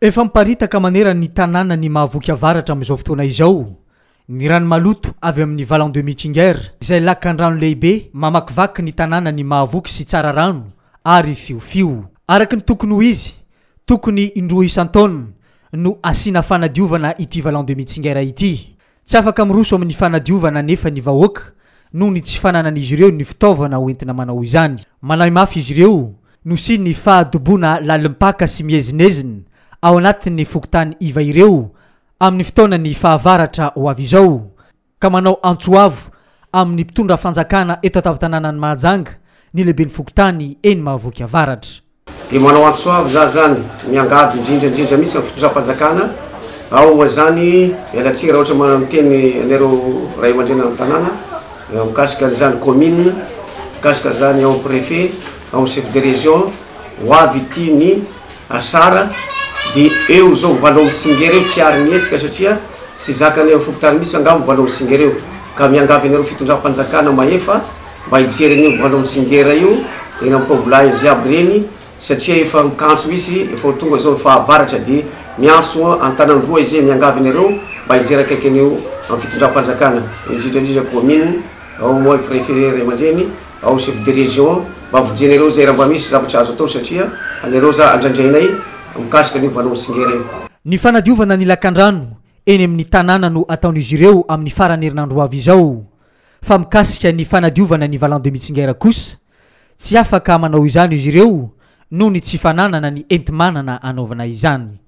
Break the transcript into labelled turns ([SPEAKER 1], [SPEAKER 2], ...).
[SPEAKER 1] Efa miparitaka manerana ny tanànan'i Mahavoky Avaratra amin'izao fotoana izao ny rano maloto avy amin'ny Vallon de Mitzinger, izay lakan-drano lehibe mamakivaky ny tanànan'i Mahavoky sy Tsararano ary Fiofio. Araka ny tokony ho izy, tokony indroa isan-taona no asiana fanadiovana ity Vallon de Mitzinger ity. Tsy afaka miroso amin'ny fanadiovana anefa ny vahoaka noho ny tsy fananan'izy ireo ny fitaovana hoentina manao izany. Manahy mafy izy ireo no sy ny fahadoboana lalim-paka sy miezinezina ao anatin'ny fokontany iva ireo amin'ny fotoanan'ny fahavaratra ho avy izao ka manao antso avo amin'ny mpitondra fanjakana eto an-tampon-tanànan'i Mahajanga ny lehiben'ny fokontany eny Mahavoky Avaratra.
[SPEAKER 2] Dia manao antso avo za zany, miangavy indrindra indrindra mihitsy amin'ny fitondram-panjakana, ao moa zany, miala tsiny raha ohatra manana miteny anareo ray aman-dreny amin'ny tanàna, mikasika an'izany commune, mikasika an'izany ao amin'ny préfet, ao amin'ny chef de région, ho avy ity ny asara, dia eo zao valo amby singa ireo tsy ary mihetsika satria tsy zakan'ny fokontany mihitsy angamba valo amby singa ireo, ka miangavy anareo fitondram-panjakana mahefa, Mba hijery an'io Vallon Tsingery io eny am Paobla jiaby reny satria efa mikantso misy efa ho tonga zao ny fahavaratra de miantso antanandroa izay miangavy anareo mba hijery akaiky an'io am fitondram-panjakana indrindra indrindra commune ao moa préfet ray aman-dreny ao chef de région mba vonjenareo zay raha mba misy zavatra azo atao satria anareo za andrandrainay mikasika an'io Vallon Tsingery io.
[SPEAKER 1] Ny fanadiovana ny lakandrano eny amin'ny tanàna no ataon'izy ireo amin'ny faran'ny herinandro ho avy izao. Fa mikasika ny fanadiovana ny Vallon de Mitzinger kosa, tsy afaka manao izany izy ireo noho ny tsy fananana ny enti-manana anaovana izany.